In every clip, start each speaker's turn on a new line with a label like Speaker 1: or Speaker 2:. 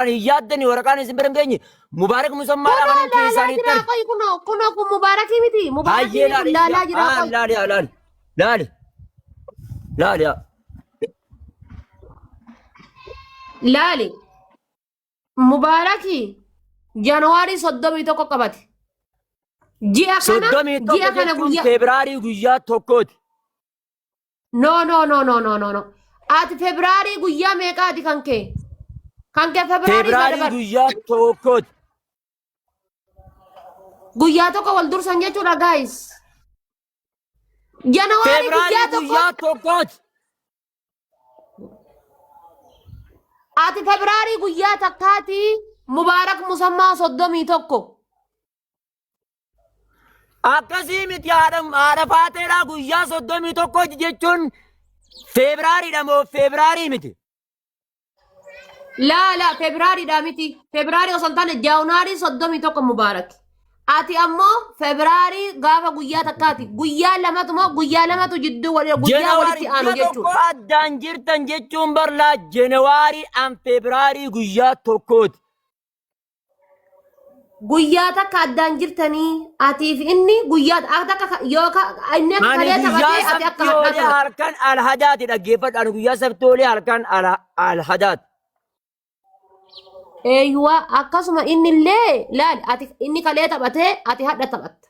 Speaker 1: Hin yaaddani waraqaan isin bira hin geenye. Mubaarak Musammaadhaa
Speaker 2: Kunoo
Speaker 1: kanan
Speaker 2: laalaa
Speaker 1: keessaan
Speaker 2: jiraa
Speaker 1: itti
Speaker 2: qoy kunoo kunoo kun mubaarakii miti mubaarakii
Speaker 1: Hayyee
Speaker 2: miti kun
Speaker 1: laali.
Speaker 2: laalaa jiraa
Speaker 1: Ah,
Speaker 2: qoy.
Speaker 1: laali laali. Laali. Laali.
Speaker 2: Laali mubaarakii Januwaarii 31 qabate. Ji'a kana
Speaker 1: 31
Speaker 2: ji'a kana
Speaker 1: jechuun
Speaker 2: guyyaa
Speaker 1: Febraarii guyyaa tokkooti.
Speaker 2: No no no no no no no. Ati Febraarii guyyaa meeqaati kan kee? Kan kee Febraarii
Speaker 1: Febraarii
Speaker 2: bar.
Speaker 1: guyyaa tokkooti.
Speaker 2: Guyyaa tokko wal dursan jechuudha guys. Janawaarii
Speaker 1: Febraarii
Speaker 2: guyyaa tokko
Speaker 1: guyyaa tokkooti.
Speaker 2: ati Febraarii guyyaa takkaati Mubaarak Musammaa 31.
Speaker 1: Akkasii miti haadha faateedhaa guyyaa 31 jechuun Febraariidha moo Febraarii miti?
Speaker 2: Laa laa Febraariidha miti. Febraarii osoo hin taane Jaanuwaarii 31 Mubaarak. Ati ammoo Febraarii gaafa guyyaa takkaati. Guyyaa lamatu moo guyyaa lamatu jidduu wal guyyaa
Speaker 1: Jenewaarii
Speaker 2: walitti aanu
Speaker 1: guyyaa tokko
Speaker 2: jechuudha.
Speaker 1: addaan jirtan jechuun barlaa Jenewaarii an Febraarii guyyaa tokkooti.
Speaker 2: Guyyaa takka addaan jirtanii atiif inni guyyaa takka yookaan inni akka
Speaker 1: Ani
Speaker 2: kalee
Speaker 1: guyyaa
Speaker 2: taphatee ati akka
Speaker 1: sabtii
Speaker 2: hadhaa
Speaker 1: oolee
Speaker 2: taphatte.
Speaker 1: halkan alhadaati dhaggeeffadhu. Ani guyyaa sabtii oolee halkan alhadaati.
Speaker 2: Eeyyuwa akkasuma inni illee laal ati inni kalee taphatee ati hadha taphatta.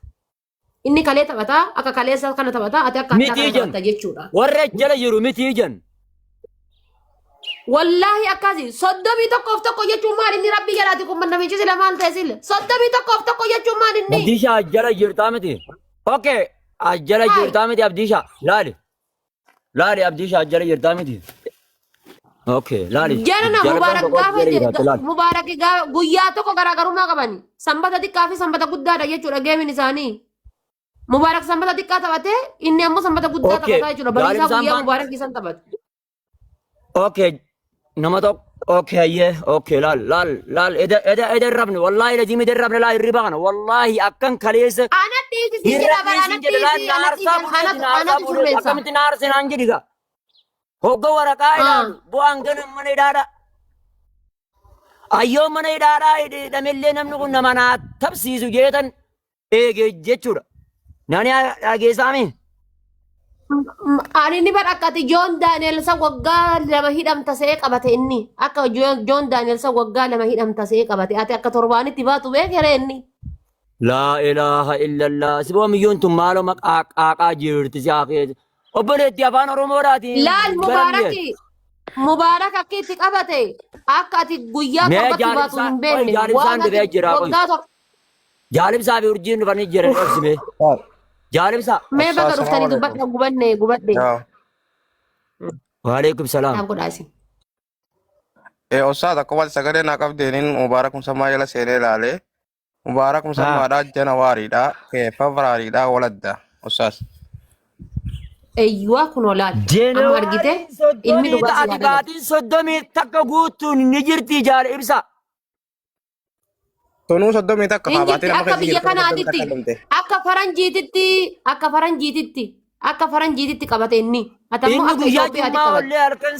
Speaker 2: Inni kalee taphataa akka kaleessa kana taphataa ati akka hadhaa
Speaker 1: Mitii
Speaker 2: kana
Speaker 1: jan.
Speaker 2: taphatta jechuudha.
Speaker 1: Warra jala jiru mitii jan.
Speaker 2: Wallaahi akkasi 31f 1 jechuun maal inni rabbii jalaati kun namichi sila maal ta'e sila 31f 1 jechuun maal inni.
Speaker 1: Abdiisha jala jirtaa miti. Okay. Jala
Speaker 2: Hai.
Speaker 1: jirtaa miti Abdiisha. Laali. Laali Abdiisha jala jirtaa miti. Okay. Laali.
Speaker 2: Jarana
Speaker 1: Jalqaba
Speaker 2: Mubaarak
Speaker 1: tokko
Speaker 2: gaafa
Speaker 1: jala jiraate laali.
Speaker 2: Mubaarak guyyaa tokko garaagarummaa qabani. Sanbata xiqqaa fi sanbata guddaadha jechuudha geemin isaanii. Mubaarak sanbata xiqqaa taphatee inni ammoo sanbata guddaa
Speaker 1: Okay.
Speaker 2: taphataa jechuudha. Bariisaa
Speaker 1: Gaalimsaan
Speaker 2: guyyaa
Speaker 1: baan.
Speaker 2: Mubaarak isan taphate.
Speaker 1: Okay. Nama tokko. Okay hayyee. Okay laal laal laal eda eda eda hin rafne wallaahi laziim eda hin rafne laa hirriba kana wallaahi akkan kaleessa
Speaker 2: Ana dhiisi siin
Speaker 1: hin
Speaker 2: jedha
Speaker 1: rafne
Speaker 2: bara
Speaker 1: siin
Speaker 2: ana
Speaker 1: jedhe laal
Speaker 2: dhiisi
Speaker 1: na
Speaker 2: ana
Speaker 1: aarsaa
Speaker 2: dhiisi
Speaker 1: buleeti
Speaker 2: anatu
Speaker 1: na aarsaa
Speaker 2: anatu
Speaker 1: buleeti
Speaker 2: sirreessa.
Speaker 1: akkamitti na aarse naan jedhi gaa. Hogga waraqaa ilaalu bu'aan gana mana hidhaadha. Ayyoo mana hidhaadhaa hidhamellee namni kun nama naa tabsiisu jeetan eege jechuudha. Nani dhageessaami?
Speaker 2: Ani ni bara akka ati Joon Daani'elsa waggaa 2 hidhamta se'ee qabate inni. Akka Joon Daani'elsa waggaa 2 hidhamta se'ee qabate. Ati akka torbaanitti baatu beekere inni.
Speaker 1: Laa ilaaha illallah. Siboo miyyoon tun maaloo maqaa qaaqaa jirti si haa keessa. Obboleetti afaan Oromoodhaati.
Speaker 2: Laal Mubaaraki Mubaarak akka itti qabate akka ati guyyaa
Speaker 1: Mee
Speaker 2: torbatti baatu
Speaker 1: jaalibsaan
Speaker 2: hin
Speaker 1: qoy
Speaker 2: beekne.
Speaker 1: jaalibsaan
Speaker 2: Waan ati
Speaker 1: dhufee jira qoy.
Speaker 2: waggaa torba
Speaker 1: Jaalibsaa fi urjiin dhufanii jiran obsime. Jaalibsaa.
Speaker 2: mee baga
Speaker 3: Assalamu
Speaker 2: dhuftanii
Speaker 3: alaikum.
Speaker 2: dubbadha gubanne gubadhe.
Speaker 3: Yaa.
Speaker 1: Waalaikum salaam.
Speaker 2: Naaf godhaa isin.
Speaker 3: Ustaaz akkuma sagalee naa qabdeeniin Mubaarak Musammaa jala seenee ilaalee Mubaarak
Speaker 1: Haa.
Speaker 3: Musammaadhaa Janawaariidhaa Febraariidhaa waladda Ustaaz.
Speaker 2: Eeyyuwaa kunoo laal. Amma argite
Speaker 1: Januwaariin
Speaker 2: ilmi
Speaker 1: soddomii
Speaker 2: dhugaa si
Speaker 1: ati
Speaker 2: haa dhalatu.
Speaker 1: baatiin 31 guutuun ni jirti jaal ibsa.
Speaker 3: Tunuu 31
Speaker 2: Hin
Speaker 3: haa
Speaker 2: jirti
Speaker 3: baatiin amma
Speaker 2: akka
Speaker 3: keessa
Speaker 2: biyya
Speaker 3: jirtu 31
Speaker 2: kanaatitti
Speaker 3: dhumte.
Speaker 2: akka faranjiititti akka faranjiititti akka faranjiititti qabate inni. Ati ammoo
Speaker 1: Inni
Speaker 2: akka
Speaker 1: guyyaa
Speaker 2: Itoophiyaatti
Speaker 1: jummaa
Speaker 2: qabate.
Speaker 1: ollee halkan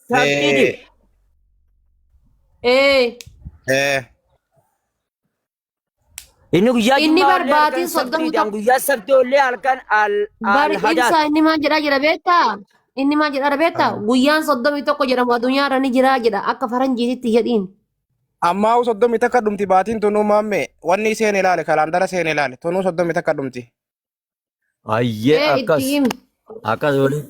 Speaker 1: sabtiiti.
Speaker 3: Eh,
Speaker 2: Ee
Speaker 3: eh,
Speaker 1: Inni guyyaa
Speaker 2: inni
Speaker 1: jummaa
Speaker 2: bar
Speaker 1: ollee halkan
Speaker 2: baatiin soddomii
Speaker 1: sabtiiti. An
Speaker 2: tokko
Speaker 1: guyyaa sabtii ollee halkan
Speaker 2: bar
Speaker 1: alhadaati.
Speaker 2: ibsaa inni maal jedhaa jira beektaa? Inni maal jedhaa jira beektaa? Guyyaan 31 jedhamu addunyaarra ni jiraa jedha akka faranjiititti jedhiin.
Speaker 3: Ammaa 31 dhumti baatiin tunuu maamme wanni seen ilaale kalaandara seen ilaale tunuu 31 dhumti.
Speaker 1: Ayyee
Speaker 2: Ee itti
Speaker 1: akkas
Speaker 2: himi.
Speaker 1: akkas waliin.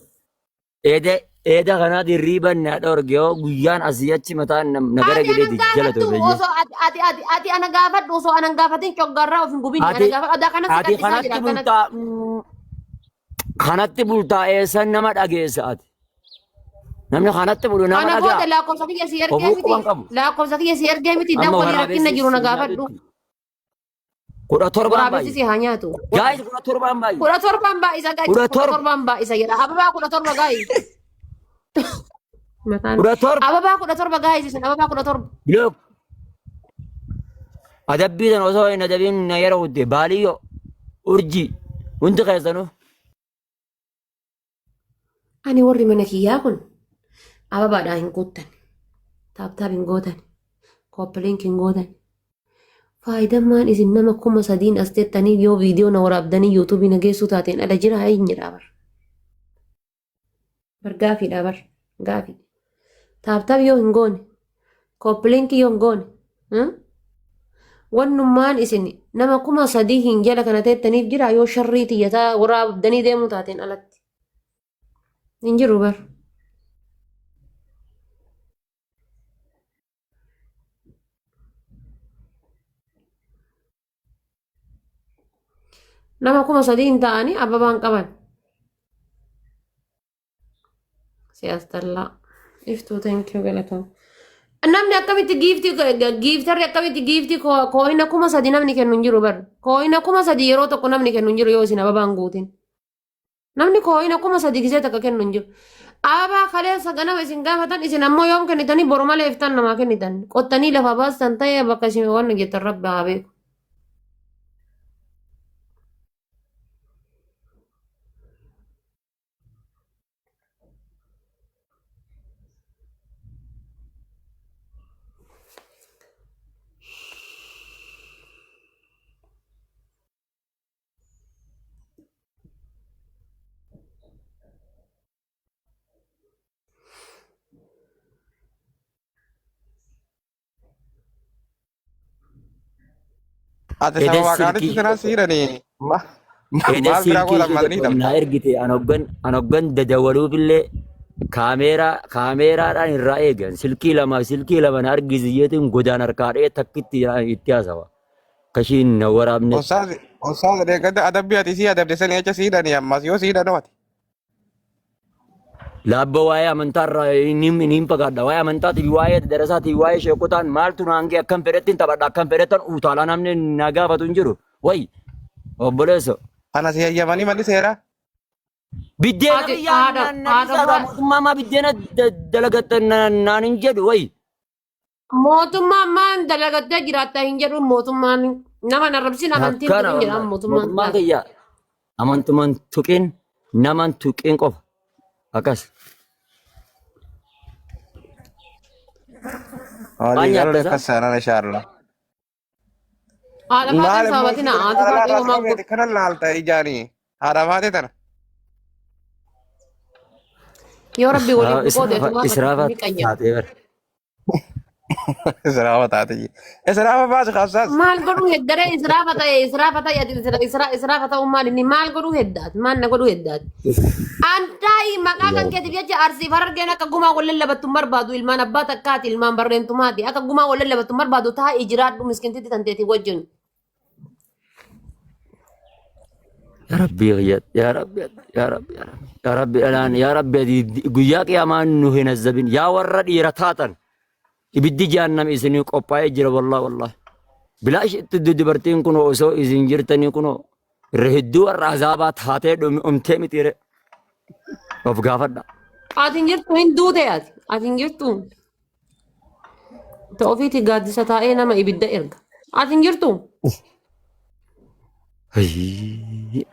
Speaker 1: Eeda eeda kanaa dirriiban na dhorge yoo guyyaan asii achi mataan na gara
Speaker 2: Ati anan
Speaker 1: galeeti jala
Speaker 2: gaafadhu
Speaker 1: ture.
Speaker 2: osoo ati ati ati ati ana gaafadhu osoo anan gaafatin coggarraa of hin gubin ana
Speaker 1: Ati
Speaker 2: gaafadhu adaa kanan si
Speaker 1: ati
Speaker 2: qanxisaa jira
Speaker 1: kanatti
Speaker 2: akkanatti.
Speaker 1: bultaa kanatti bultaa eessan nama dhageessa ati. Namni kanatti bulu nama
Speaker 2: Kana
Speaker 1: dhagaa.
Speaker 2: booda lakkoofsa kiyya si ergee
Speaker 1: Ofuu
Speaker 2: miti
Speaker 1: quban qabu.
Speaker 2: lakkoofsa kiyya si ergee miti
Speaker 1: Amma
Speaker 2: dawwali rakkina
Speaker 1: waraabessi
Speaker 2: jiru na
Speaker 1: si
Speaker 2: gaafadhu.
Speaker 1: nyaatutti. 17n
Speaker 2: Waraabessi
Speaker 1: baay'ee.
Speaker 2: si haa nyaatu.
Speaker 1: Gaayis 17n baay'ee.
Speaker 2: 17n baay'isa gaayis.
Speaker 1: Kudha
Speaker 2: Kudha
Speaker 1: torba.
Speaker 2: torbaan baay'isa jedha. Ababaa 17 gaayis. Mataan.
Speaker 1: 17.
Speaker 2: Ababaa 17 gaayis isin ababaa 17.
Speaker 1: Look. Adabbii tan osoo hin adabiin na yara kutte baaliyyoo urjii hundi keessanuu.
Speaker 2: Ani warri mana kiyyaa kun ababaadhaan hin guuttan. Taaptaap hin gootan. Copy link hin gootan. Faayidammaan isin nama 3000 as teettanii yoo viidiyoo na waraabdanii yuutuubii na geessuu taateen ala jira hin jedhaa bar. Bar gaafiidha bar gaafii. Tap tap yoo hin goone copy link yoo hin goone wannummaan isin nama 3000 hin jala kana teettaniif jira yoo sharrii tiyyataa waraabdanii deemuu taateen alatti. Hin jiru bar. Nama 3000 hin ta'anii ababaan qaban. Siyaastallaa. Iftuu thank you galatoom. Namni akkamitti giiftii giiftarri akkamitti giiftii kooyina 3000 namni kennu hin jiru bar. Kooyina 3000 yeroo tokko namni kennu hin jiru yoo isin ababaan guutin. Namni kooyina 3000 gisee takka kennu hin jiru. Ababaa kaleessa ganama isin gaafatan isin ammoo yoom kennitanii boru malee iftaan namaa kennitan. Qottanii lafa baastan ta'ee bakka isin waan jettan rabbi haa beeku.
Speaker 3: Ati
Speaker 1: Eda
Speaker 3: sababa qaalitti
Speaker 1: silkii
Speaker 3: tanaa si hidhanii
Speaker 1: Eda
Speaker 3: maal biraa
Speaker 1: silkii
Speaker 3: godhan
Speaker 1: ishee
Speaker 3: maal ni
Speaker 1: tokko
Speaker 3: hidhamta?
Speaker 1: naa ergite an hoggan an hoggan dadawaluufillee kaameeraa kaameeraadhaan irraa eegan silkii lama na argisi jeetiin godaan harkaa dha'ee takkitti itti haasawa. Kashiin na waraabne.
Speaker 3: Osaas osaas deeggarta adabbii ati sii adabde sanii acha sii hidhanii ammas yoo sii hidhanoo ati.
Speaker 1: Laabba waa'ee amantaarraa ni hin fagaadha. Waa'ee amantaatiif, waa'ee darasaatiif, waa'ee sheekotaan maaltu naan ga'e akkam fedhetti hin taphadha, akkam fedhettan utaalaa namni na gaafatu hin jiru. Wayi obboleesso.
Speaker 3: Kana si hayyamanii malli seeraa.
Speaker 1: Biddeena
Speaker 2: Ati
Speaker 1: biyyaa
Speaker 2: haadha
Speaker 1: na
Speaker 2: haadha
Speaker 1: dhiisaadha
Speaker 2: mura
Speaker 1: mootummaa maa biddeena dalagattan naan hin jedhu wayi.
Speaker 2: Mootummaan maan dalagattee jiraatta hin jedhu mootummaan nama hin arrabsin amantiin
Speaker 1: Akkana
Speaker 2: tuqin jedha
Speaker 1: wallahi.
Speaker 2: mootummaan
Speaker 1: Mootummaan kiyya amantuman tuqin naman tuqin qofa. Akkas. Maal
Speaker 3: Walii
Speaker 1: nyaatta
Speaker 3: galuun
Speaker 1: isaa?
Speaker 3: akkas saanaan inshaAllah.
Speaker 2: Haadha
Speaker 3: Maal
Speaker 2: faaxeen
Speaker 3: immoo
Speaker 2: sababatina
Speaker 3: isiin
Speaker 2: haati
Speaker 3: jaalalaa
Speaker 2: faaxee
Speaker 3: irraa si
Speaker 2: homaa
Speaker 3: qabeeti kana laalta ijaanii haadha faatee tana.
Speaker 2: Yoo rabbi waliif nu qoode
Speaker 1: Israafa
Speaker 2: tumaa
Speaker 1: israafa
Speaker 2: ni qayyama.
Speaker 1: taatee bara.
Speaker 3: Israafa taate. Israafa baasi qabsaas.
Speaker 2: Maal godhuu heddaree israafa ta'e israafa ta'e ati israafa ta'uu maal inni maal godhuu heddaati maal na godhuu heddaati. Antaa'ii maqaa kan keetiif jecha arsiif harargeen akka gumaa wal lallabattu hin barbaadu ilmaan abbaa takkaati ilmaan barreentumaati akka gumaa wal lallabattu hin barbaadu taa'ii jiraadhu miskintitti tanteetii wajjin.
Speaker 1: Yaa Rabbi yaa yaa Rabbi yaa Rabbi yaa Rabbi yaa Rabbi dhalaan yaa Rabbi ati guyyaa qiyaamaa nu hin azabin yaa warra dhiira taatan ibiddi jahannam isinii qophaa'ee jira wallahi wallahi bilaash itti dubartiin kun osoo isin jirtanii kunoo irra hedduu warra azaabaa taatee dhumtee mitiire of gaafadha.
Speaker 2: Ati hin jirtu hin duute ati ati hin jirtu. Ta ofiiti gaaddisa taa'ee nama ibidda erga. Ati hin jirtu.
Speaker 1: Ayii.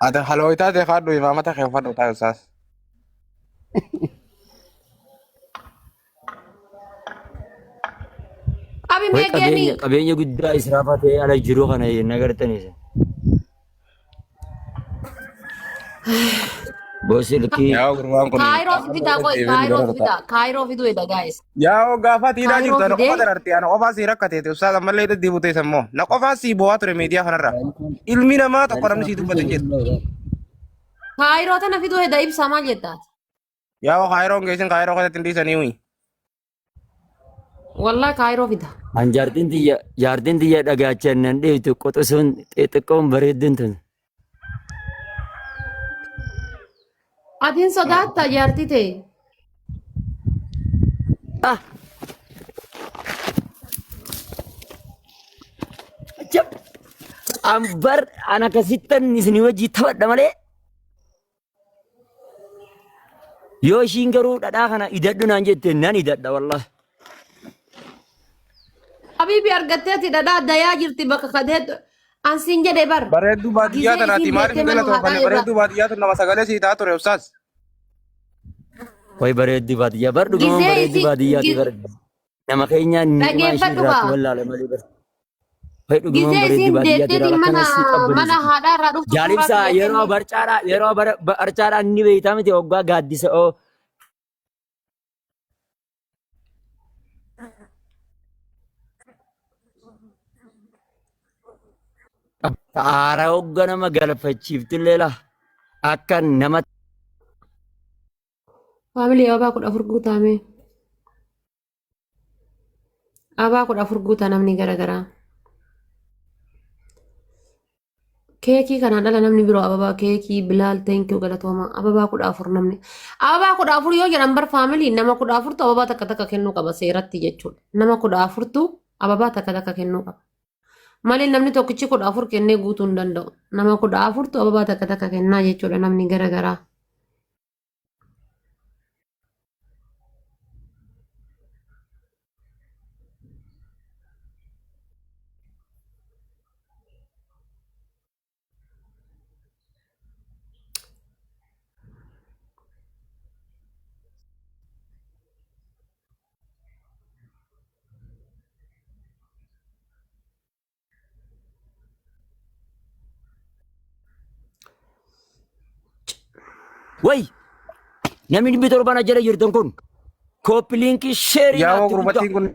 Speaker 3: Ati halooyitaa ta'e faadhu imaamata kee uffadhu taa'e isaas.
Speaker 2: Qabi
Speaker 1: Way
Speaker 2: mee
Speaker 1: qabeenya
Speaker 2: geemii.
Speaker 1: qabeenya guddaa israafa ta'ee ala jiru kana hin agartanii isin. Boo silkii
Speaker 3: Yaa gurbaan kun
Speaker 2: Kaayiroo fidaa qoy kaayiroo fidaa kaayiroo fiduu edda gaa'is.
Speaker 3: Yaa gaafa tiinaa
Speaker 2: Kaayiroo
Speaker 3: jirtu ana qofa
Speaker 2: fidee
Speaker 3: dararte ana qofaa sii rakkateete ustaaz ammallee itti deebutee sammoo na qofaa sii bo'aa ture miidiyaa kanarra ilmi namaa tokko namni sii dubbatu hin jiru.
Speaker 2: kaayiroo tana fiduu edda ibsaa maal jettaati?
Speaker 3: Yaa kaayiroon geessin kaayiroo keessatti hin dhiisanii uyi.
Speaker 2: Wallaa kaayiroo fida.
Speaker 1: An jaartiin tiyya dhagaachan nan dhiiftu quxisuun xixiqqoon bareedduun tun.
Speaker 2: Ati hin sodaatta jaartii ta'e.
Speaker 1: Ah! Ajab! An bar an akkasittan isinii wajjii taphadha malee yoo ishiin garuu dhadhaa kana idadhu naan jette nan idadha wallahi.
Speaker 2: Habiibi argatteeti dhadhaa dayaa jirti bakka kadeetu. An siin jedhe bar.
Speaker 3: Bareedduu baadiyyaa
Speaker 2: Gizee
Speaker 3: tanaati
Speaker 2: isiin
Speaker 3: maaliif
Speaker 2: beektee
Speaker 3: hin
Speaker 2: mana
Speaker 3: galatoonfanne
Speaker 2: haadhaa irraa.
Speaker 3: bareedduu baadiyyaa tun nama sagalee sii ta'a ture ustaaz.
Speaker 1: Way bareeddi baadiyyaa bar dhugumaan
Speaker 2: Gizee
Speaker 1: bareeddi
Speaker 2: isi
Speaker 1: baadiyyaati bar. Nama keenya ni'imaa ishii
Speaker 2: dhageeffadhu
Speaker 1: irraatti
Speaker 2: kaa.
Speaker 1: wallaale malee bar. Way dhugumaan
Speaker 2: Gizee
Speaker 1: bareeddi
Speaker 2: isiin
Speaker 1: baadiyyaati
Speaker 2: deetteetiin
Speaker 1: irraa
Speaker 2: mana
Speaker 1: akkana si
Speaker 2: mana
Speaker 1: qabbaneessiti.
Speaker 2: haadhaa irraa dhuftu suuraa
Speaker 1: Jaalibsaa
Speaker 2: kiyya
Speaker 1: yeroo
Speaker 2: kenni.
Speaker 1: barcaadhaa yeroo barcaadhaa ni beektaa miti hoggaa gaaddisa oo Aara hogga nama galfachiiftillee laa akka nama
Speaker 2: Faamilii ababaa 14 guutaame. Ababaa 14 guutaa namni garaagaraa. Keekii kanaan ala namni biroo ababaa keekii bilaal thank you galatooma ababaa 14 namni. Ababaa 14 yoo jedhan bar faamilii nama 14tu ababaa takka takka kennuu qaba seeratti jechuudha. Nama 14tu ababaa takka takka kennuu qaba. Malee namni tokkichi 14 kennee guutuu hin danda'u. Nama 14tu ababaa takka takka kennaa jechuudha namni gara garaa.
Speaker 1: Way namni 700 na jala jirtan kun kooppi liinkii sheerii
Speaker 3: Yaa
Speaker 1: naatti guddaa
Speaker 3: gurbattiin kun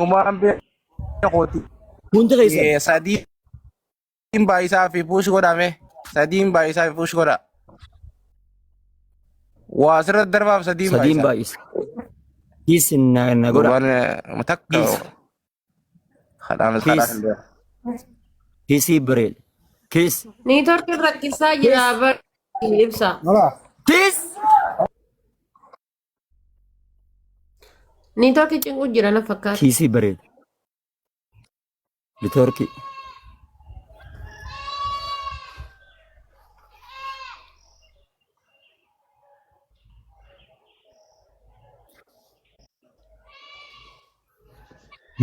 Speaker 3: uumaan beekuuti.
Speaker 1: hundi keessan.
Speaker 3: Sadiin baay'isaa fi puush godhame. Sadiin baay'isaa fi puush godha. Waa asirratti darbaaf sadiin
Speaker 1: Sadiin
Speaker 3: baay'isaa.
Speaker 1: baay'isa. Kiis na godha.
Speaker 3: Gurbaan takka
Speaker 1: Kiis.
Speaker 3: kadhaan
Speaker 1: Kiis.
Speaker 3: kadhaan hin beeku.
Speaker 1: Kiisii bareeda. Kiis.
Speaker 2: Niitoorkiin rakkisaa jira
Speaker 1: Kiis.
Speaker 2: bar ibsa.
Speaker 1: Kiis.
Speaker 2: Niitoorkii cinquu jira na fakkaata.
Speaker 1: Kiisii bareeda. Niitoorkii.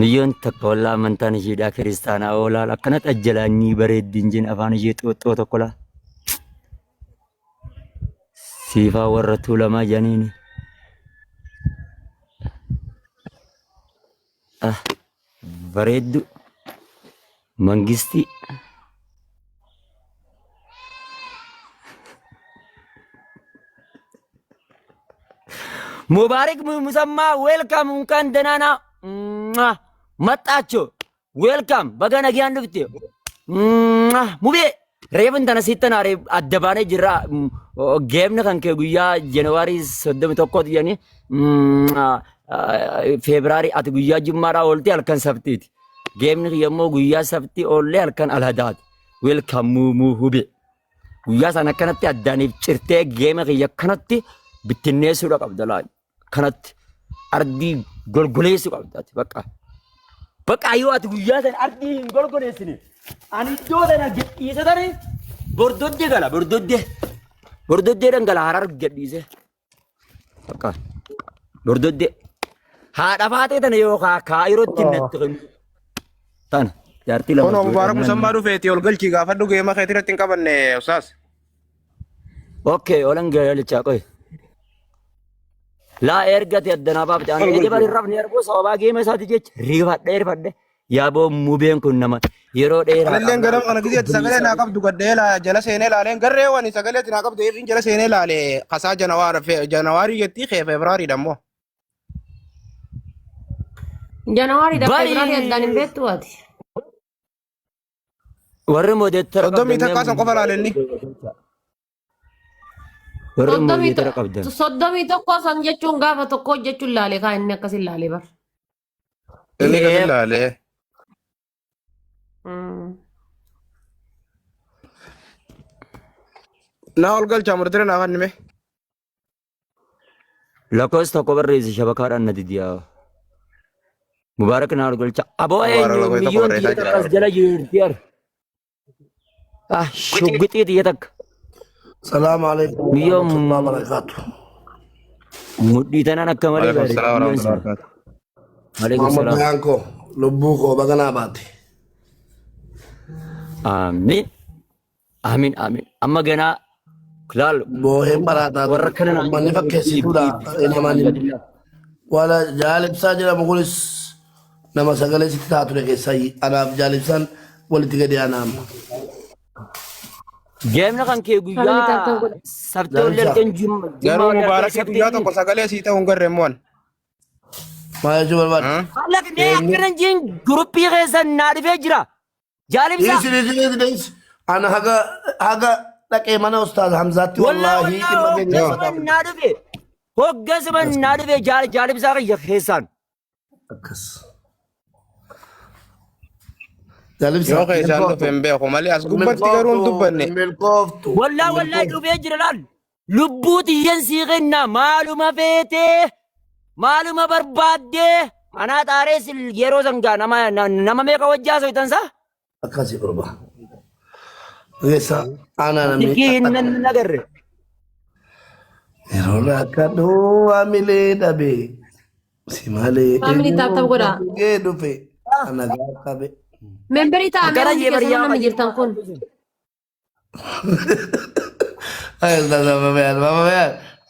Speaker 1: Miyyoon takka wallaa amantaan isheedhaa kiristaanaa oolaal akkanatti ajjalaannii bareeddi hin jenne afaan ishee xooxxoo tokko laa. Siifaa warra tuulamaa jedhaniini. Ah, bareeddu mangistii. Mubaarik Musammaa welcome unkaan danaanaa maxxaacho welcome baga nagaan dhufte mubee reefun tana sitti aare adda baanee jirra geemni kan kee guyyaa Januwaarii 31 jedhanii Febraarii ati guyyaa jummaadhaa oolte halkan sabtiiti geemni kiyya immoo guyyaa sabtii oollee halkan alhadaati welcome muu hubee. Guyyaa sana akkanatti addaaniif cirtee geema kiyya akkanatti bittinneessuudha qabda laal. Kanatti ardii golgoleessuu qabda ati bakka. Bakka yoo ati guyyaa sana ardii hin golgoleessine ani iddoo sana gadhiise tani bordoddee gala bordoddee. Bordoddee dhangala harar gadhiise. Bakka bordoddee. Haadha faatee tana yookaan kaayirootti natti kennu. Tana jaartii lama
Speaker 3: Kunoo
Speaker 1: ijoollee
Speaker 3: Mubaarak
Speaker 1: namni.
Speaker 3: Musammaa dhufeeti ol galchii gaafadhu geema keetii irratti hin qabanne ustaas.
Speaker 1: Okay, olan galichaa qoy. Laa ergate addanaa baafte ani
Speaker 3: Ol
Speaker 1: ede bari
Speaker 3: galchii.
Speaker 1: rafni arguu sababaa geema isaati jecha rifadhe rifadhe. Yaaboo mubeen kun nama yeroo dheeraa
Speaker 3: Analleen
Speaker 1: qabna
Speaker 3: ganama kana gisee ati sagalee
Speaker 1: obboleessa
Speaker 3: naa qabdu gaddee laa jala seenee laaleen garree wani sagalee ati naa qabdu eefiin jala seenee laale kasaa janawaarii jettii kee febraariidha immoo.
Speaker 2: Januwaarii dha
Speaker 1: Bari
Speaker 2: Febraarii addaan hin beektu ati.
Speaker 1: warri moodeettara
Speaker 3: Soddomii
Speaker 1: qabdan
Speaker 3: takkaa san qofa laale inni.
Speaker 1: warri
Speaker 2: Soddomii
Speaker 1: moodeettara qabdan
Speaker 2: 31 san jechuun gaafa tokko hojjechuun laale kaa inni akkasin laale bar.
Speaker 3: Inni akkasin laale. Naa ol galchaa murtira naa kannime.
Speaker 1: Lakkoofsa tokko barreessi shabakaadhaan na didiyaa. Mubaarak naa ol galcha. Aboo
Speaker 3: Mubaarak
Speaker 1: eenyu
Speaker 3: lakkoofsa tokko
Speaker 1: miyyoon
Speaker 3: barreessaa
Speaker 1: tiyya
Speaker 3: jira.
Speaker 1: takka as jala jirti ar. Ah shuggixii tiyya takka.
Speaker 4: Salaamu alaikum
Speaker 1: Miyyoon
Speaker 4: warahmatullahi wabarakatuh.
Speaker 1: mudhii tanaan akka malee
Speaker 3: Waalaikum
Speaker 1: bareeddi
Speaker 3: salaam
Speaker 1: miyyoon
Speaker 3: warahmatullahi
Speaker 1: sun.
Speaker 3: wabarakatuh.
Speaker 1: Waalaikum
Speaker 4: Muhammad
Speaker 1: salaam.
Speaker 4: Bayaan koo lubbuu koo baga naa baate.
Speaker 1: Amiin. Amiin amiin. Amma ganaa Laal
Speaker 4: Booheen maraataa
Speaker 1: warra
Speaker 4: ture.
Speaker 1: kana naan
Speaker 4: Uummanni
Speaker 1: jedhu
Speaker 4: fakkeessituudha. Namaan wala jaalibsaa jedhamu kunis nama sagalee sitti ta'a ture keessaa anaaf jaalibsaan walitti gadi aanaa amma.
Speaker 1: Geemna kan kee
Speaker 2: Family tap tap
Speaker 1: guyyaa
Speaker 2: godha.
Speaker 1: sabtee ollee
Speaker 4: Jaalibsaa.
Speaker 1: argan jimma
Speaker 3: Garuu
Speaker 1: ollee argan
Speaker 3: Mubaarakii guyyaa
Speaker 1: sabtee
Speaker 3: tokko sagalee sii ta'uu hin garre immoo ani.
Speaker 4: Maal jechuu barbaadde?
Speaker 1: Lafnee akkana jiin guruppii keessa naa dhufee jira. Jaalibsaa.
Speaker 4: Dhiisi dhiisi dhiisi dhiisi. Ana haga haga dhaqee mana ustaaz Hamzaatti
Speaker 1: Wallaa
Speaker 4: wallaahi
Speaker 1: wallaa
Speaker 4: dhimma keenya
Speaker 1: hoggasuma naa dhufe. Hoggasuma naa dhufe jaalibsaa kiyya keessaan.
Speaker 4: Akkas. Jaalibsaa.
Speaker 3: Yoo keessaan dhufe hin beeku malee as gubbatti garuu hin dubbanne.
Speaker 4: Milkooftu.
Speaker 1: Wallaa wallaa dhufee jira laal. Lubbuu tiyyan sii kenna maaluma feetee maaluma barbaaddee anaa xaarees yeroo sangaa nama nama meeqa wajjaa soitan saa?
Speaker 4: Akkasii qurba. Geessa aanaa namni.
Speaker 1: Silkii hin nan agarre.
Speaker 4: Yeroo rakkadhu waamilee dhabe. Si malee
Speaker 2: Family tap tap godhaa.
Speaker 4: dhugee dhufe. Ana qabe.
Speaker 2: Memberii ta'a mee
Speaker 1: Akkana
Speaker 2: hundi
Speaker 1: jee
Speaker 2: keessanuu
Speaker 1: bariyaa
Speaker 2: namni jirtan kun.
Speaker 4: Ay, ustaz Mama Mama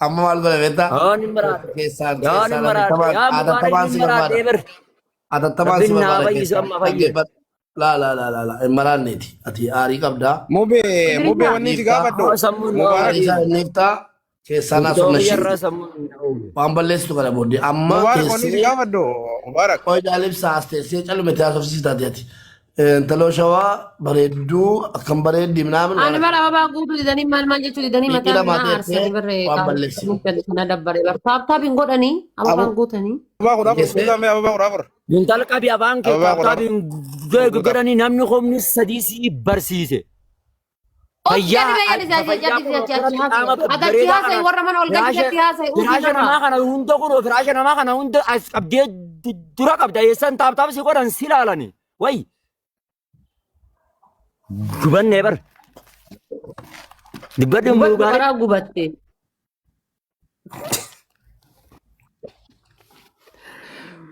Speaker 4: amma maal godhe beektaa?
Speaker 1: Yoon hin maraadhe.
Speaker 4: Keessaan
Speaker 1: Yoon hin
Speaker 4: keessaan
Speaker 1: maraadhe. Yaa Mubaarak
Speaker 4: atattamaan
Speaker 1: hin
Speaker 4: si
Speaker 1: maraadhe
Speaker 4: barbaada.
Speaker 1: bar.
Speaker 4: Atattamaan si
Speaker 1: Rabbiin naa
Speaker 4: barbaada
Speaker 1: fayyisu
Speaker 4: keessaan.
Speaker 1: amma fayye.
Speaker 4: Dhaggeeffadhu. Laa laa laa laa laa hin maraanneeti. Ati aarii qabdaa.
Speaker 3: Mubee mubee
Speaker 2: Memberii
Speaker 3: wanni si
Speaker 4: Dhiiftaa.
Speaker 3: gaafadhu.
Speaker 1: Haa sammuun na
Speaker 3: Mubaarak
Speaker 4: Aarii isaa
Speaker 1: ooge.
Speaker 4: inni iftaa. Keessaan haasofna
Speaker 1: Tiktookii
Speaker 4: ishee.
Speaker 1: irraa sammuun na ooge.
Speaker 4: Waan balleessitu kana booddee amma
Speaker 3: Mubaarak wanni si
Speaker 4: teessee
Speaker 3: gaafadhu. Mubaarak.
Speaker 4: qoy jaalibsaa as teessee callume taasofsiis taate ati. Intaloo shawaa bareedduu akkam bareeddi minaamin
Speaker 2: Ani
Speaker 4: waan
Speaker 2: bara ababaa guutuu didanii maal maal jechuu didanii
Speaker 4: Dhiiqii
Speaker 2: mataa
Speaker 4: lamaa
Speaker 2: naa
Speaker 4: teessee
Speaker 2: aarsanii barree
Speaker 4: waan balleessitu.
Speaker 2: na dabbare bar taap taap hin godhanii ababaan
Speaker 4: Abu
Speaker 2: guutanii.
Speaker 3: Ababaa 14
Speaker 4: geessee
Speaker 3: guutamee ababaa 14.
Speaker 1: Intal qabi afaan kee
Speaker 3: Ababaa 14.
Speaker 1: taaptaabiin godhanii namni humni sadii si barsiise.
Speaker 2: Of
Speaker 1: Fayyaa
Speaker 2: jedhi mee jedhi
Speaker 1: fayyaa
Speaker 2: jedhi
Speaker 1: kun
Speaker 2: achi
Speaker 1: ofirratti qaama
Speaker 2: haasa'e. Ati achi
Speaker 1: babbareedaa
Speaker 2: haasa'e
Speaker 1: kana
Speaker 2: warra mana ol
Speaker 1: firaasha
Speaker 2: galchitetti haasa'e uffii
Speaker 1: firaasha
Speaker 2: narraa.
Speaker 1: namaa kana hunda kun firaasha namaa kana hunda as qabdee dura qabda eessan taaptaap si godhan si ilaalani. Wayi gubannee bar. Dubbadhu
Speaker 2: Gubadhu
Speaker 1: mubaarak.
Speaker 2: karaa gubatte.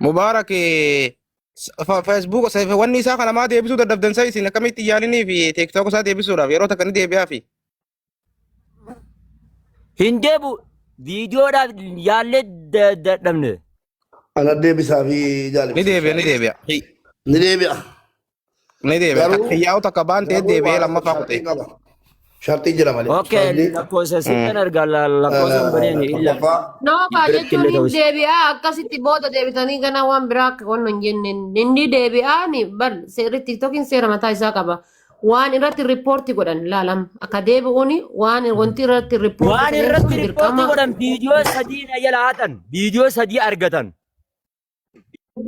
Speaker 3: Mubaarak Facebook wanni isaa kana maa deebisuu dadhabdan sa isin akkamitti yaalinii fi TikTok isaa deebisuudhaaf yeroo takka ni deebi'aa fi.
Speaker 1: Hin deebu viidiyoodhaaf yaallee dadhabne.
Speaker 4: Ana deebisaa fi
Speaker 3: Ni
Speaker 4: jaalibsa.
Speaker 3: deebi'a ni deebi'a.
Speaker 4: Ni deebi'a.
Speaker 3: Ni deebi'a.
Speaker 4: Garuu
Speaker 3: Xiyyaa'u takka baan ta'e
Speaker 4: garuu
Speaker 3: deebi'ee
Speaker 4: waan
Speaker 3: lammaffaa
Speaker 4: sharxii
Speaker 3: kute.
Speaker 4: qaba. Sharxii jira malee.
Speaker 1: Okay,
Speaker 4: Sharxii
Speaker 1: lakkoofsa sittan argaa lakkoofsa hin baneeni illa.
Speaker 4: tokkoffaa
Speaker 2: Nookaa
Speaker 1: Biratti
Speaker 2: jechuun
Speaker 1: illee
Speaker 2: hin
Speaker 1: ta'us.
Speaker 2: deebi'aa akkasitti booda deebitanii ganaa waan biraa akka wanna hin jenne inni deebi'aa ni bar seerri tiktookiin seera mataa isaa qaba. Waan irratti riippoorti godhan laalam akka deebi'uuni waan wanti irratti riippoorti
Speaker 1: Waan
Speaker 2: ta'e
Speaker 1: irratti
Speaker 2: sun
Speaker 1: riippoortii
Speaker 2: dirqama
Speaker 1: godhan viidiyoo sadii na jala hatan. Viidiyoo sadii argatan.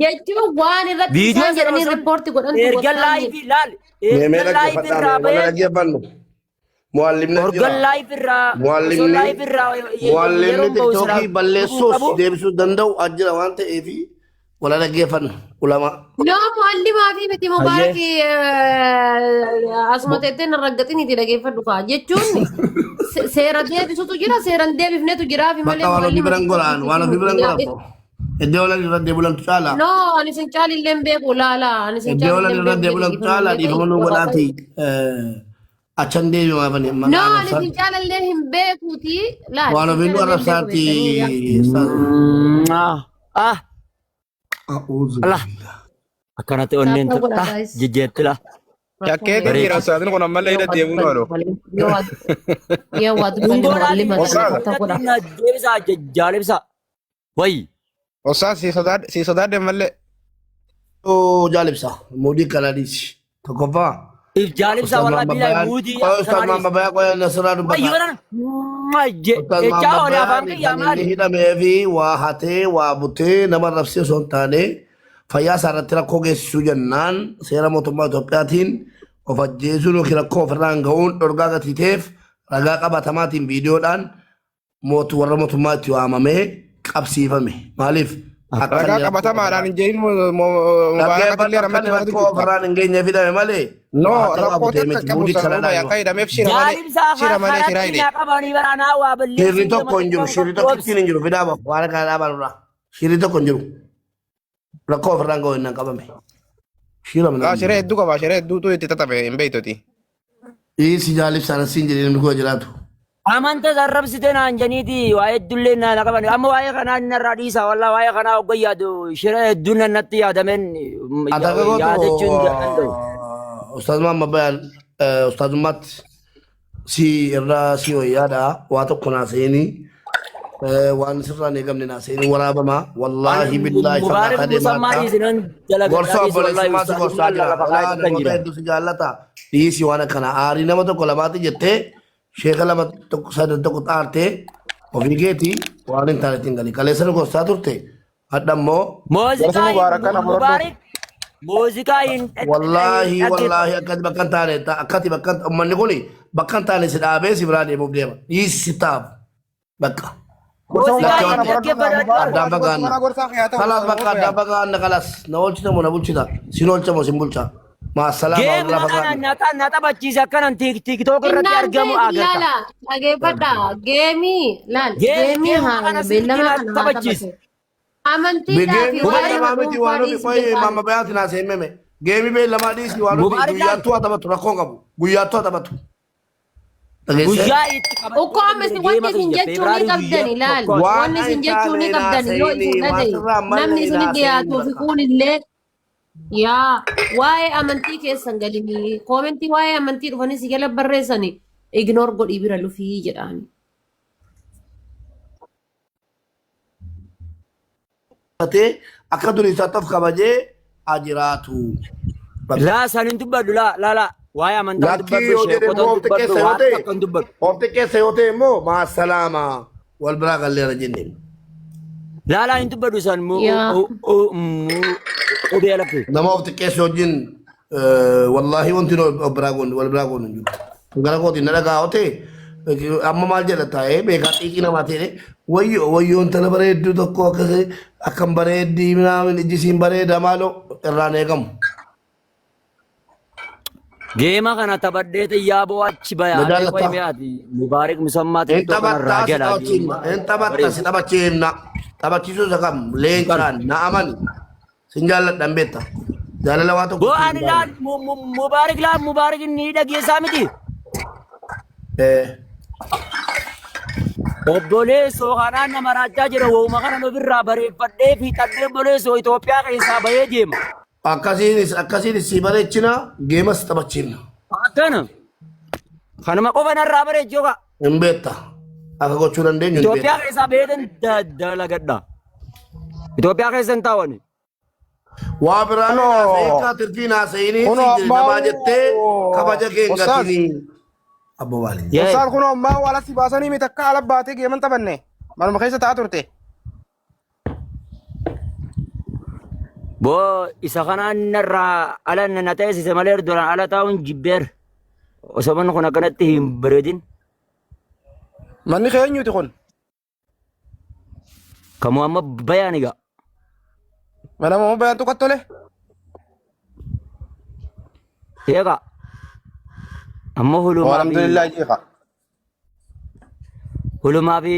Speaker 2: jechuun waan irratti
Speaker 1: Viidiyoo
Speaker 2: isaan
Speaker 1: sana
Speaker 2: jedhanii
Speaker 1: osoo
Speaker 2: riippoorti godhantu
Speaker 1: erga
Speaker 2: gottaani.
Speaker 1: laayifii laal
Speaker 4: mee mee
Speaker 1: erga laayifii
Speaker 4: dhaggeeffadhaa
Speaker 1: irraa
Speaker 4: mee wala
Speaker 1: bahee
Speaker 4: dhaggeeffannu. Muallimni
Speaker 1: organ
Speaker 4: jira.
Speaker 1: laayifii irraa osoo
Speaker 4: Muallimni
Speaker 1: laayifii irraa
Speaker 4: muallimni
Speaker 1: yeroon bahu silaa
Speaker 4: tiktookii
Speaker 1: dhufuu
Speaker 4: balleessuus
Speaker 1: qabu.
Speaker 4: deebisuu danda'u as jira waan ta'eef wala dhaggeeffannu ulamaa.
Speaker 2: No muallimaa fi miti
Speaker 1: Hayyee.
Speaker 2: mubaarak asuma teettee na raggaxiniiti dhageeffadhu kaa jechuun seera deebisutu jira seera hin deebifnetu jiraa fi malee
Speaker 4: Bakka waan ofii
Speaker 2: muallima
Speaker 4: biran goraan
Speaker 2: tiktookii
Speaker 4: waan ofii biran
Speaker 2: fi
Speaker 4: goraan iddoo olan irra deebulantu caalaa.
Speaker 2: No ani sin caalillee hin beeku laala ani sin
Speaker 4: Iddoo olan
Speaker 2: caalillee hin
Speaker 4: irra
Speaker 2: beeku
Speaker 4: deebulantu
Speaker 2: jedhi
Speaker 4: caalaa dhiifama nuu godhaati. Achan deebimaafani
Speaker 2: No
Speaker 4: maqaa
Speaker 2: ani
Speaker 4: arrabsaan
Speaker 2: sin caalallee hin beekuuti laal
Speaker 4: waan
Speaker 2: sin
Speaker 4: ofiin nu
Speaker 2: caalallee hin beeku
Speaker 4: arrabsaatti.
Speaker 2: beektanii
Speaker 1: Ah ah
Speaker 4: A'uuzu
Speaker 1: Allah
Speaker 4: billah.
Speaker 1: akkanatti onneen
Speaker 2: Tap tap godhaa
Speaker 1: ah
Speaker 2: guys.
Speaker 1: jijjeetti la.
Speaker 2: Rakkoon
Speaker 3: Shakkeetiin jira
Speaker 1: Bareechi.
Speaker 3: ustaazin kun ammallee
Speaker 2: yoo
Speaker 3: hidha
Speaker 2: waa
Speaker 3: deebi'uu
Speaker 2: dubbanne
Speaker 3: oolu.
Speaker 2: malee yoo waa yoo waa dubbanne
Speaker 1: Dungoodhaan
Speaker 2: muallima kana
Speaker 3: Ustaaza.
Speaker 2: tap tap godhaa.
Speaker 1: na deebisaa jaalibsaa. Wayi.
Speaker 3: Ustaaz si sodaadhe mallee.
Speaker 4: Oo jaalibsa muudii kana dhiisi. Tokkoffaa.
Speaker 1: If jaalibsaa
Speaker 4: Ustaaz
Speaker 1: wallaa
Speaker 4: Maamma
Speaker 1: bilaay
Speaker 4: Bayaan
Speaker 1: muudii
Speaker 4: qoy Ustaaz
Speaker 1: akkanaa
Speaker 4: Maamma
Speaker 1: dhiisi.
Speaker 4: Bayaan qoy nasirraa
Speaker 1: Wayi
Speaker 4: dubbataa.
Speaker 1: yoona
Speaker 4: Ustaaz
Speaker 1: jechaa
Speaker 4: Maamma
Speaker 1: oole afaan
Speaker 4: Bayaan
Speaker 1: kiyyaa
Speaker 4: kan inni
Speaker 1: maali?
Speaker 4: hidhamee fi waa hatee waa butee nama rabsee osoo hin taane fayyaa isaa irratti rakkoo geessisuu jennaan seera mootummaa Itoophiyaatiin of ajjeesuun yookiin rakkoo ofirraan ga'uun dhorgaa gatii ta'eef ragaa qabatamaatiin viidiyoodhaan mootu warra mootummaa itti waamamee qabsiifame. Maaliif? Akka
Speaker 3: Ragaa
Speaker 4: inni rakkoo
Speaker 3: qabatamaadhaan
Speaker 4: ofirraan
Speaker 3: hin jedhin mubaarakatti
Speaker 4: dhaggeeffadhu
Speaker 3: illee
Speaker 4: akka
Speaker 3: ramatti
Speaker 4: inni
Speaker 3: baratu
Speaker 4: rakkoo
Speaker 3: jirta.
Speaker 4: ofirraan hin geenye fidame malee
Speaker 3: No
Speaker 4: waa hatee waa
Speaker 3: rakkoo
Speaker 4: butee
Speaker 3: takka
Speaker 4: miti
Speaker 3: qabu
Speaker 4: muudii
Speaker 3: sana
Speaker 4: kana
Speaker 3: duuba
Speaker 4: laalu.
Speaker 3: yakka hidhameef shira malee
Speaker 1: Jaalibsaa
Speaker 3: shira malee shira
Speaker 1: karatti
Speaker 3: hidhe.
Speaker 1: na qabanii baranaa waa
Speaker 4: Shirri
Speaker 1: balleessuu
Speaker 4: tokko hin jiru. Shirri
Speaker 1: deema
Speaker 4: tokkittiin hin jiru. Fidaa bahu. Waan kana dhaabaa nurraa. Shirri tokko hin jiru. Rakkoo ofirraan ga'u hin qabame. Shira
Speaker 3: Laa
Speaker 4: mana
Speaker 3: shira hedduu qaba shira hedduutu itti tatabe hin beektuti.
Speaker 4: Dhiisi jaalibsaan asiin jedhee namni koo jiraatu.
Speaker 1: Amanta arrabsite naan janiiti waa hedduullee na qaban. Amma waa'ee kanaa narraa dhiisa wallaa waa'ee kanaa hogga yaadu shira hedduun natti yaadameen
Speaker 4: Ati akka gootu
Speaker 1: yaadachuu hin danda'u.
Speaker 4: Ustaaz Maamma Bayaan ustaazummaatti si irraa si wayyaadha waa tokko naa seenii waan sirraa hin eegamne naa seenii waraabamaa wallaahi billaahi
Speaker 1: Mubaarak
Speaker 4: fagaataa deemaa
Speaker 1: Musammaa
Speaker 4: jirta.
Speaker 1: dhiisinan
Speaker 4: Gorsa
Speaker 1: dalagadhaa dhiisi wallaahi
Speaker 4: obboleessummaa si gorsaa
Speaker 1: ustaazummaan
Speaker 4: jira.
Speaker 1: lafa
Speaker 4: Olaa
Speaker 1: kaa'ee kan
Speaker 4: namoota
Speaker 1: jira.
Speaker 4: hedduu si jaallata. Dhiisi waan akkana aarii nama tokko lamaatti jettee sheeka lama tokko sadan tokko xaartee ofii keetii waan hin taane ittiin gali. Kaleessa nu gorsaa turte. Hadha immoo
Speaker 3: Gorsa
Speaker 1: Muuziqaa
Speaker 3: Mubaarak kana fudhadhu.
Speaker 1: Mubaarak muuziqaa hin
Speaker 4: wallaahi wallaahi akkati bakka hin taane akkati bakka uummanni kun bakka hin taane si dhaabee si biraa deemuuf deema. Dhiisi si taa'u bakka.
Speaker 3: Gorsa
Speaker 1: Muuziqaa
Speaker 3: Mubaarak
Speaker 1: hin
Speaker 3: kana fudhadhu.
Speaker 1: dhaggeeffadhu.
Speaker 3: Mubaarak
Speaker 4: Addaan
Speaker 3: gorsa
Speaker 4: fagaanna.
Speaker 3: mana gorsaa kee haa ta'u.
Speaker 4: Kalas
Speaker 3: Ustaaz
Speaker 4: bakka
Speaker 3: Maamma
Speaker 4: addaan
Speaker 3: Bayaan.
Speaker 4: fagaanna kalas. Na oolchita moo na bulchita? Sin oolcha moo sin bulcha? Maasalaama
Speaker 1: Geemuma
Speaker 4: walirraa
Speaker 1: kana
Speaker 4: fagaanna.
Speaker 1: na taphachiise akkanan tiiktook irratti
Speaker 2: Innaan
Speaker 1: argamu
Speaker 2: ta'e
Speaker 1: agarta.
Speaker 2: laala dhageeffadha. Geemii laal geemii
Speaker 1: Geemuma
Speaker 2: haa
Speaker 1: kana sirriitti
Speaker 2: beellama
Speaker 1: na
Speaker 2: kana haa
Speaker 1: taphachiise.
Speaker 2: taphatu. Amantiidhaa fi
Speaker 4: Geemii
Speaker 2: waa'ee
Speaker 4: beellamaa miti
Speaker 2: dhuunfaa
Speaker 4: waan ofii
Speaker 2: dhiisi
Speaker 4: qoyee
Speaker 2: jedhaan.
Speaker 4: maamma bayaati naa seememe. Geemii beellamaa dhiisi waan ofii
Speaker 1: Mubaarak laal
Speaker 4: guyyaattuu haa taphatu rakkoo qabu. Guyyaattuu haa taphatu. Dhageessee?
Speaker 1: guyyaa itti
Speaker 2: Ukkoo amma
Speaker 1: qabadhee
Speaker 2: isin
Speaker 1: geema
Speaker 2: wanti isin
Speaker 1: kiyya
Speaker 2: jechuu ni
Speaker 1: febraarii guyyaa
Speaker 2: qabdani laal.
Speaker 1: tokko
Speaker 4: Waan
Speaker 2: Wanni
Speaker 4: hin
Speaker 2: isin jechuu
Speaker 4: taane
Speaker 2: ni qabdani yoo
Speaker 4: naasa'ini
Speaker 2: isin
Speaker 4: waan
Speaker 2: dhagaye
Speaker 4: sirraa
Speaker 2: namni
Speaker 4: malle
Speaker 2: isin
Speaker 4: naasa'ini
Speaker 2: dhiyaatuu fi
Speaker 4: bakka.
Speaker 2: kuun illee yaa waa'ee amantii keessan galinii koomentii waa'ee amantii dhufanii si jala barreessani ignoor godhii bira lufii jedhaani.
Speaker 4: Ta'ee akka durii isaatti of kabajee haa jiraatu. Bakka.
Speaker 1: Laa san hin dubbadhu laa laa laa waa'ee amantaa hin
Speaker 4: Lakkii
Speaker 1: dubbadhu
Speaker 4: yoo jedhe
Speaker 1: sheekota
Speaker 4: immoo
Speaker 1: hin
Speaker 4: of
Speaker 1: dubbadhu
Speaker 4: xiqqeessa yoo
Speaker 1: waan
Speaker 4: ta'e
Speaker 1: takka hin dubbadhu.
Speaker 4: of xiqqeessa yoo ta'e immoo maasalaama wal biraa galleera jenneen.
Speaker 1: Laa laa hin dubbadhu san
Speaker 2: Yaa.
Speaker 1: qubee lakkee.
Speaker 4: Nama of xiqqeessu wajjin wallaahi wanti nu of biraa goonu wal biraa goonu hin jiru. Gara kootiin na dhagaa yoo ta'e amma maal jedha taa'ee beekaa xiiqii namaa ta'e wayyoo wayyoo intala bareedduu tokko akkasii akkam bareeddii minaamin ijji siin bareeda maaloo irraan eegamu.
Speaker 1: Geema kana taphadhee xiyyaa boo achi
Speaker 4: Na
Speaker 1: baya. Mee qoy
Speaker 4: jaallattaa?
Speaker 1: mee ati Mubaarik Musammaa
Speaker 4: Hin
Speaker 1: TikTok kanarraa
Speaker 4: taphattaa si
Speaker 1: jala
Speaker 4: taphachiifna.
Speaker 1: geema
Speaker 4: Hin taphatta si taphachiifna. Taphachiisuu isa kam leencaan na amani. Sin jaalladhan beekta. Jaalala waa tokko
Speaker 1: Boo
Speaker 4: ittiin
Speaker 1: ani
Speaker 4: hin
Speaker 1: laal
Speaker 4: baane.
Speaker 1: Mubaarik laal Mubaarik ni dhageessaa miti.
Speaker 4: Eh.
Speaker 1: Obboleessoo kanaan nama raachaa jira wooma kanan ofirraa bareeffadhee fiixadhee obboleessoo Itoophiyaa keessaa bahee deema.
Speaker 4: Akkasiinis akkasiinis si bareechina geemas taphachiifna.
Speaker 1: Akkana. Kanuma qofa narraa bareechi yookaan
Speaker 4: Hin beekta. Akka gochuu dandeenyu hin
Speaker 1: Itoophiyaa
Speaker 4: beekta.
Speaker 1: keessaa baheetan dalagadha. Itoophiyaa keessa hin taawani.
Speaker 4: Waa biraa
Speaker 3: Kunoo
Speaker 4: haasa'ii tirfiin haasa'inii
Speaker 3: kunoo
Speaker 4: siin jedhe
Speaker 3: ammaa
Speaker 4: namaa jettee kabaja kee hin
Speaker 3: Ustaaz
Speaker 4: gatinii. Abbo maali?
Speaker 1: Yee.
Speaker 3: Ustaaz kunoo ammaa ala si baasanii miti akka ala baatee geeman taphanne manuma keessa taa'aa turte.
Speaker 1: Boo isa kanaan narraa ala na teessise malee duraan ala taa'uun jibbeer. Osoo manni kun akkanatti hin bareedin.
Speaker 3: Manni kee eenyuti kun?
Speaker 1: Kamuu amma bayaan egaa.
Speaker 3: Mana moo bayaan tuqat tole?
Speaker 1: Eegaa. Amma hulumaa fi
Speaker 3: Alhamdulillah jeeqa.
Speaker 1: hulumaa fi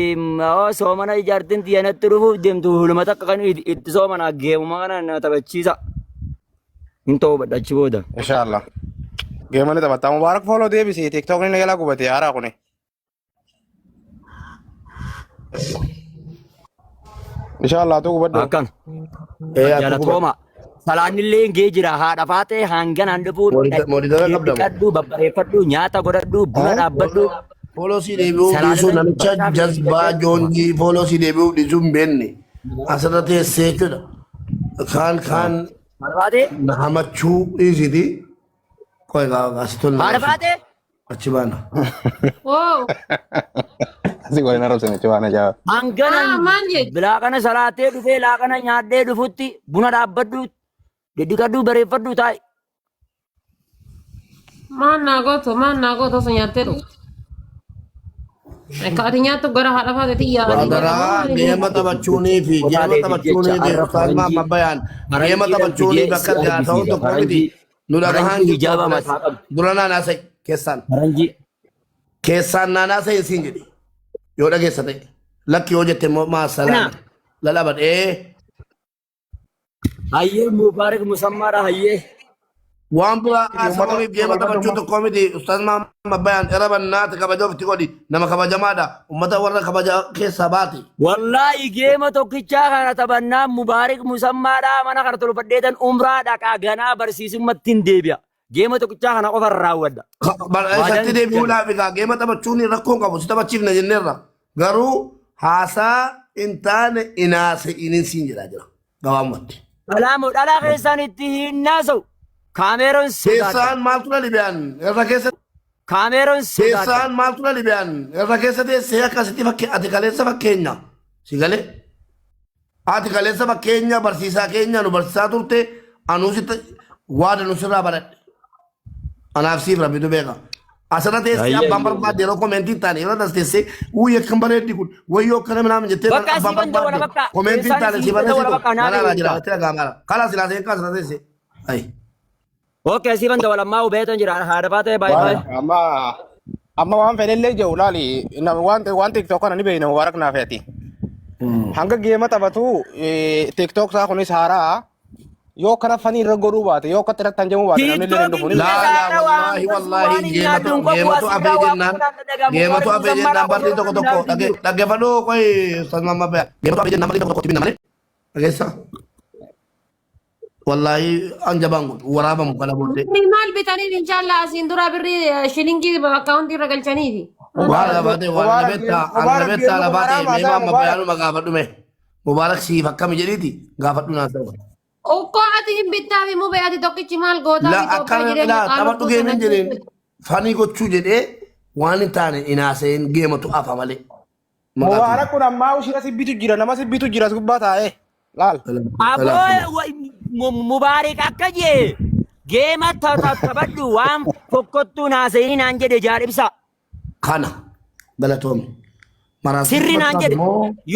Speaker 1: oo soomana ijaartiin tiyya natti dhufuuf deemtu huluma takka kan itti soomana geemuma kana na taphachiisa. Hin ta'uu badha achi booda.
Speaker 3: Inshallah. Geemani taphataa Mubaarak follow deebisi TikTokni na jalaa gubate haaraa kuni. Inshallah tu gubadhu.
Speaker 1: Akkan.
Speaker 4: Ee ati gubadhu.
Speaker 1: Galatooma. Salaanni illee gee jira haadha faatee hanganaan dhufuu
Speaker 4: Mooditara qabdamu.
Speaker 1: dhiqadhu babbareeffadhu nyaata godhadhu buna dhaabbadhu.
Speaker 4: Fooloo sii deebi'uuf
Speaker 1: Salaanni
Speaker 4: dhiisuu namicha
Speaker 1: bakkaa fi
Speaker 4: jazbaa joonjii fooloo sii deebi'uuf dhiisuu hin beekne asirra teessee jechuudha. Kaan kaan
Speaker 1: Haadha faatee
Speaker 4: na hamachuu dhiisiti. Qoy asii tolna.
Speaker 1: haadha faatee
Speaker 4: Achi baana.
Speaker 2: Wow.
Speaker 3: Asii waliin arrabsan jechuudha waan ajaa'iba.
Speaker 2: Ah,
Speaker 1: hanganan
Speaker 2: maal jechuudha?
Speaker 1: laaqana salaatee dhufee laaqana nyaadhee dhufutti buna dhaabbadhu diddiqadhu bareeffadhu taa'i.
Speaker 2: Maal naa gootu maal naa gootu osoo nyaattee dhufte. Akka ati nyaattu gara haadha faateetti yaadanii
Speaker 4: Adaraa geema taphachuunii fi
Speaker 1: Qotaa
Speaker 4: geema
Speaker 1: deebiif
Speaker 4: taphachuunii
Speaker 1: jecha
Speaker 4: fi
Speaker 1: har'a
Speaker 4: Ustaaz
Speaker 1: faranjii
Speaker 4: Mahammad Bayaan geema
Speaker 1: faranjii
Speaker 4: taphachuunii
Speaker 1: fidee
Speaker 4: bakka
Speaker 1: si
Speaker 4: haasa'uun
Speaker 1: argisiisa
Speaker 4: tokko miti.
Speaker 1: faranjii
Speaker 4: Nu dhagahaan
Speaker 1: faranjii
Speaker 4: jirtu
Speaker 1: hijaaba
Speaker 4: obboleessa.
Speaker 1: mataa qabdu
Speaker 4: Dura naanaa sa'i keessaan.
Speaker 1: faranjii
Speaker 4: Keessaan naanaa sa'i siin jedhe. Yoo dhageessa ta'e. Lakki yoo jette immoo
Speaker 1: kana
Speaker 4: maasalaama. Lalabadhee.
Speaker 1: hayyee mubaarak musammaadha hayyee.
Speaker 4: Waan biraa
Speaker 3: Uummata
Speaker 4: haasawaniif geema taphachuu tokko miti. Ustaaz Mahammad Bayaan irra bannaati kabaja ofitti godhi. Nama kabajamaadha. Uummata warra kabaja keessaa baate.
Speaker 1: Wallaahi geema tokkichaa kana taphannaan Mubaarik Musammaadhaa mana kana tolfadheetan umraa dhaqaa ganaa barsiisummatti hin deebi'a. Geema tokkichaa kana qofa raawwadha.
Speaker 4: Isatti
Speaker 1: Waadaan
Speaker 4: deebi'uudhaaf egaa geema taphachuun rakkoo hin qabu. Si taphachiifna jenneerra. Garuu haasaa hin taane inaase inin siin jedhaa jira. Gabaabumatti.
Speaker 1: Dhalaa dhalaa keessaan itti hin naasa'u. Kaameeroon sodaadha.
Speaker 4: Keessaan maaltu na dhibeen irra keessa
Speaker 1: Kaameeroon sodaadha.
Speaker 4: keessaan maaltu na dhibeen irra keessa teessee akkasitti fakkee ati kaleessa fakkeenya. Si galee? Ati kaleessa fakkeenya barsiisaa keenya nu barsiisaa turte, anuu sitti waada nu sirraa baradhe. Anaaf siif rabbitu beeka. Asirra teessee abbaan barbaadde yeroo commentii hin taane yeroo tas teessee wuuyi akkam bareeddi kun wayyoo akkana minaamin jettee
Speaker 1: Bakka
Speaker 4: abbaan
Speaker 1: siifan dawwala
Speaker 4: barbaadde
Speaker 1: bakka.
Speaker 4: commentii hin
Speaker 1: Keessaan
Speaker 4: taane si
Speaker 1: siifan dawwala
Speaker 4: barreessitu
Speaker 1: bakka naa
Speaker 4: manaa jira
Speaker 1: beekta.
Speaker 4: itti dhaga'amaara. Karaa silaa seen kaasirra teessee. Ayi.
Speaker 1: Okay, siifan dawwala ammaa hubeetan jira. Haadha baatee baay'ee baay'ee.
Speaker 3: Amma waan fedhellee jiru laali waan TikTok kana ni beekna, Mubaarak naafeeti. Hanga geema taphatu TikTok isaa kunis haaraa yoo kana fanii irra godhuu baate, yoo akka irratti hanjamuu baate, namni illee hin dhufu ni
Speaker 4: Laa
Speaker 3: beeka.
Speaker 4: laa, wallaahi wallaahi, geematu geematu afee jennaan, geematu afee jennaan barri tokko tokko dhaggeeffadhu qoy, Ustaz Mahammad Bayaan, geematu afee jennaan barri tokko tokko binna malee dhageessa. Wallaahi an jabaan kun waraabamu kana booddee.
Speaker 2: Birrii maal bitaniif inshaallah asiin dura birrii shilingii akkaawuntii irra galchaniifi.
Speaker 4: Waan lafaatee waan
Speaker 3: Mubaarak
Speaker 4: labeettaa an
Speaker 3: Mubaarak
Speaker 4: labeettaa
Speaker 3: geema
Speaker 4: lafaatee
Speaker 3: haraama
Speaker 4: mee
Speaker 3: isaa
Speaker 4: Mahammad
Speaker 3: Mubaarak.
Speaker 4: Bayaanuma gaafadhu, mee Mubaarak siif akkami jedhiiti gaafadhu naa ta'u.
Speaker 2: Ukkoo ati hin bittaafi mubee, ati tokkichi maal gootaa
Speaker 4: La
Speaker 2: Itoophiyaa
Speaker 4: akkana
Speaker 2: jireenya
Speaker 4: laa taphadhu
Speaker 2: qaaloftuu
Speaker 4: geemin
Speaker 2: sana
Speaker 4: jedheen
Speaker 2: keessatti.
Speaker 4: fanii gochuu jedhee waan hin taane inaaseen geematu afa malee. Maqaa
Speaker 3: Mubaarak kun ammaa ushira sibbitu jira, nama sibbitu jira as gubbaa taa'ee. Laal.
Speaker 1: Aboo, Mubaarik akka jee geema taphadhu waan fokkottuu naasa'ini naan jedhe jaal ibsa.
Speaker 4: Kana galatoomi.
Speaker 1: Sirri naan jedhe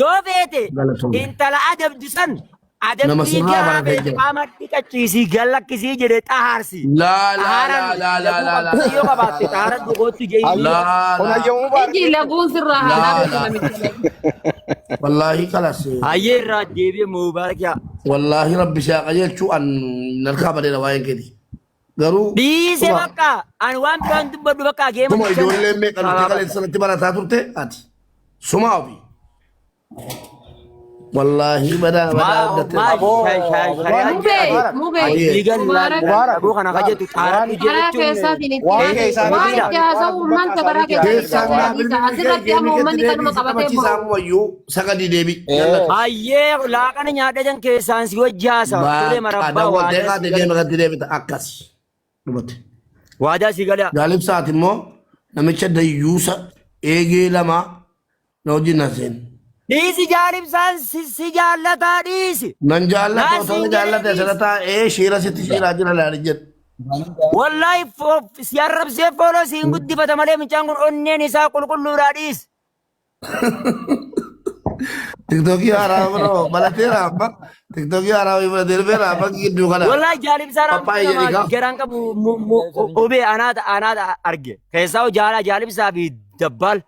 Speaker 1: yoo feete
Speaker 4: Galatoomi.
Speaker 1: intala adabdu san
Speaker 4: Nama
Speaker 1: adabbii
Speaker 4: sirraa
Speaker 1: gahaa
Speaker 4: baratee
Speaker 1: feete
Speaker 4: jira.
Speaker 1: qaama dhiqachiisii gallakkisii jedhe xahaarsi.
Speaker 4: Laa laa laa laa laa laa laa.
Speaker 1: Yoo qabaatte xahaara dhugootti jee.
Speaker 4: Laa
Speaker 3: Kun
Speaker 4: laa.
Speaker 3: hayyamuu Mubaarak.
Speaker 2: Iji laguun sirraa haa
Speaker 4: Laa
Speaker 2: dhaabatu
Speaker 4: laa.
Speaker 2: namichi.
Speaker 4: Wallaahi kalas.
Speaker 1: Hayyee irraa deebi'e Mubaarak yaa.
Speaker 4: Wallaahi rabbi si haa qajeelchu, an narkaa badeera waa'een keeti. Garuu
Speaker 1: Dhiise bakka ani waan biraan dubbadhu bakka geema
Speaker 4: Tuma ijoolleen meeqa nuti kaleessa sanatti barataa turte ati. Sumaa ofii. Wallaahi badaa badaa argatte.
Speaker 2: Mubee mubee Mubaarak
Speaker 1: Aboo kana kajetu xaaradhu
Speaker 2: karaa
Speaker 1: jechuun
Speaker 2: keessaatiin itti
Speaker 3: Waan keessaan
Speaker 2: waan itti haasa'u uummata karaa keessaatiin
Speaker 4: Keessaan naa
Speaker 2: itti haasa'u asirratti amma uummanni kanuma qabatee
Speaker 4: taphachiisaa
Speaker 2: bahu.
Speaker 4: ammayyuu sagadii deebi.
Speaker 1: Hayyee, laaqana nyaadha jan keessaan si wajji haasawa. Tolee marabbaa
Speaker 4: Dawwaltee
Speaker 1: waadaa
Speaker 4: kaate
Speaker 1: si gala.
Speaker 4: geema gatti deebita akkas. Dhumate.
Speaker 1: Waadaa si gala.
Speaker 4: Jaalibsaati immoo namicha dayyuusa eegee lama na wajjin na seen.
Speaker 1: Dhiisi, jaalibsaan si jaallataa dhiisi.
Speaker 4: Nan jaallata
Speaker 1: Naa
Speaker 4: osoo
Speaker 1: siin
Speaker 4: na jaallate
Speaker 1: jedhee
Speaker 4: asirra taa'ee shiira sitti shiiraa jira laali jedhu.
Speaker 1: Wallaahi si arrabsee fooloo si hin guddifata malee mucaan kun onneen isaa qulqulluudhaa dhiisi.
Speaker 4: TikTokii haaraa biroo balateera amma. TikTokii haaraa wayii balatee dhufeera amma gidduu kana.
Speaker 1: Wallaahi jaalibsaan
Speaker 4: Pappaayya
Speaker 1: nama
Speaker 4: jedhi kaa.
Speaker 1: garaan qabu ubee anaata anaata arge. Keessaa jaala jaalibsaa fi dabbaal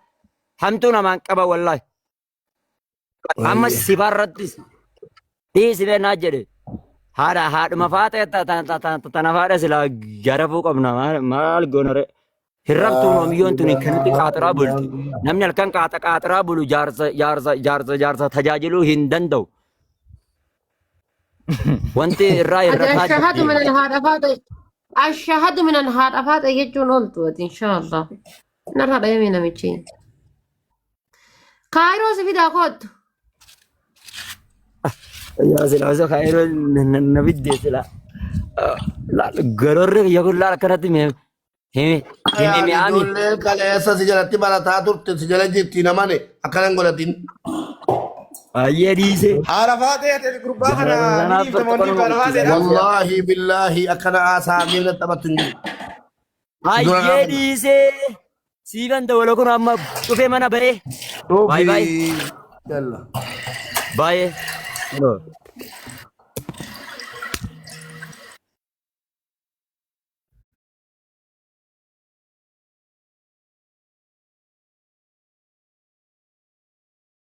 Speaker 1: hamtuu namaan qaba wallaahi. Amma sifarrattis dhiisi bee naa jedhe. Haadha haadhuma faata tana faadha silaa garafuu qabna maal goonare. Hin raftuun homiyyoon tuni kanatti qaaxiraa bulti. Namni halkan qaaxa qaaxiraa bulu jaarsa jaarsa jaarsa jaarsa tajaajiluu hin danda'u. Wanti irraa
Speaker 2: Ati
Speaker 1: irrataa
Speaker 2: ashahadu
Speaker 1: jirti.
Speaker 2: min alhaadha faata. Ashahadu min alhaadha faata jechuun ooltu ati inshaallah. Narraa dhayame namichi. Kaayiroo si fidaa koottu.
Speaker 1: Yaa sila osoo kaayiroo na fiddee sila. Garorri kiyya kun laal akkanatti mee himi himi mi'aami.
Speaker 4: Ijoolleen kaleessa si jalatti barataa turte si jala jirti namane akkana hin godhatin.
Speaker 1: Baay'ee dhiisee.
Speaker 3: Haadha faatee ati gurbaa kana ni dhiifta moo hin dhiiftu haadha faateedha?
Speaker 4: Wallaahi billaahi akkana haasaa geemna taphattu hin jiru.
Speaker 1: Baay'ee dhiisee. Siifan dawala kun amma dhufee mana ba'ee. Baay'ee baay'ee.
Speaker 4: Yalla.
Speaker 1: Baay'ee.